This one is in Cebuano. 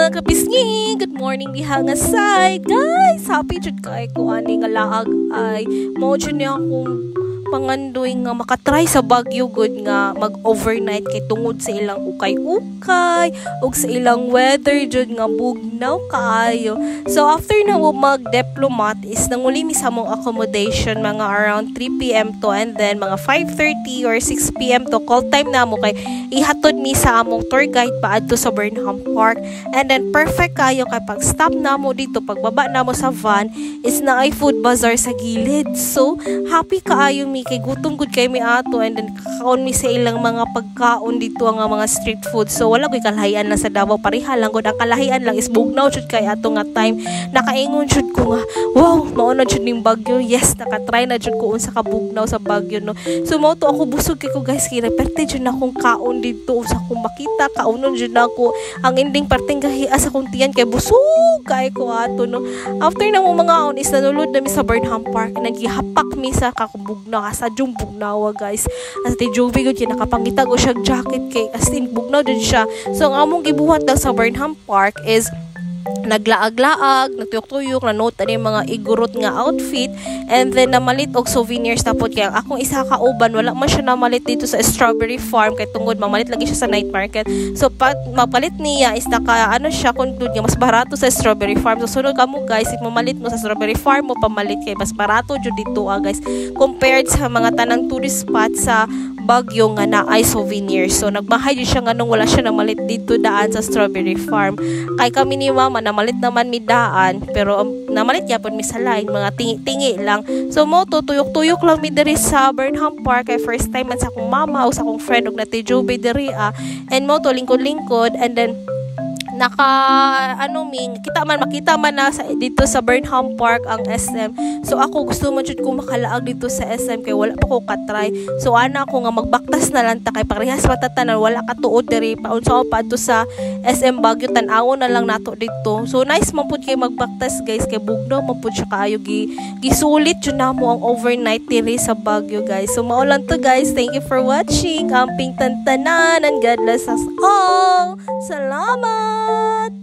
Mga kapisngi! Good morning diha nga side! Guys, happy jud kay ko ani nga laag ay mao jud ni akong pangandoy nga makatry sa Baguio gud nga mag-overnight kay tungod sa ilang ukay-ukay ug sa ilang weather jud nga bugnaw kaayo. So after na mo mag-diplomat is nanguli mi sa among accommodation mga around 3 p.m. to, and then mga 5:30 or 6 p.m. to call time na mo kay ihatod mi sa among tour guide paadto sa Burnham Park. And then perfect kayo kay pag stop na mo dito, pagbaba na mo sa van is naay food bazaar sa gilid. So happy kaayo mi kay gutom gud kay mi ato, and then kakaon mi sa ilang mga pagkaon dito nga mga street food. So wala koy kalahian lang sa Davao, pareha lang gud. Ang kalahian lang is bugnaw jud kay ato nga time. Nakaingon jud ko nga, "Wow, mao na jud ning Baguio." Yes, nakatry na jud ko unsa ka bugnaw sa Baguio, no? So mao to ako, busog kay ko, guys, kay perte jud na akong kaon dito. Sa akong makita, kaunon jud nako. Ang ending, perteng gahia sa akong tiyan kay busog kay ko ato, no? After na mo mangaon is nanulod na mi sa Burnham Park. Nagihapak mi sa kakabugnaw, sa jung bugnawa, guys. As ti Jovi gud nakapangita ko siya jacket kay as in bugnaw jud siya. So ang among gibuhat lang sa Burnham Park is naglaag-laag, nagtuyok-tuyok, nanote ani mga Igorot nga outfit, and then namalit og souvenirs tapos kay ang akong isa ka uban, wala man siya namalit dito sa strawberry farm kay tungod mamalit lagi siya sa night market. So pa, mapalit niya is naka ano siya conclude nga mas barato sa strawberry farm. So sunod kamo, guys, if mamalit mo sa strawberry farm mo pamalit kay mas barato jud dito, ah, guys, compared sa mga tanang tourist spot sa Baguio nga naay souvenirs. So nagmahay jud siya nganong wala siya namalit dito daan sa strawberry farm. Kay kami ni mama, namalit naman mi daan, pero namalit gyapon mi sa line, mga tingi-tingi lang. So mo to, tuyok-tuyok lang mi diri sa Burnham Park kay first time man sa akong mama o sa akong friend og nati Joby diri, ah. And mo to, lingkod-lingkod, and then naka ano ming kita man, makita man na sa dito sa Burnham Park ang SM. So ako, gusto mo jud ko makalaag dito sa SM kay wala pa ko katry. So ana ako nga magbaktas na lang ta kay parehas matatanan, wala ka tuod diri, paunsa pa adto sa SM Baguio, tan-awon na lang nato dito. So nice man pud kay magbaktas, guys, kay bugnaw man pud siya kaayo. Gisulit jud namo ang overnight diri sa Baguio, guys. So mao lang to, guys. Thank you for watching. Amping tantanan and God bless us all. Salamat.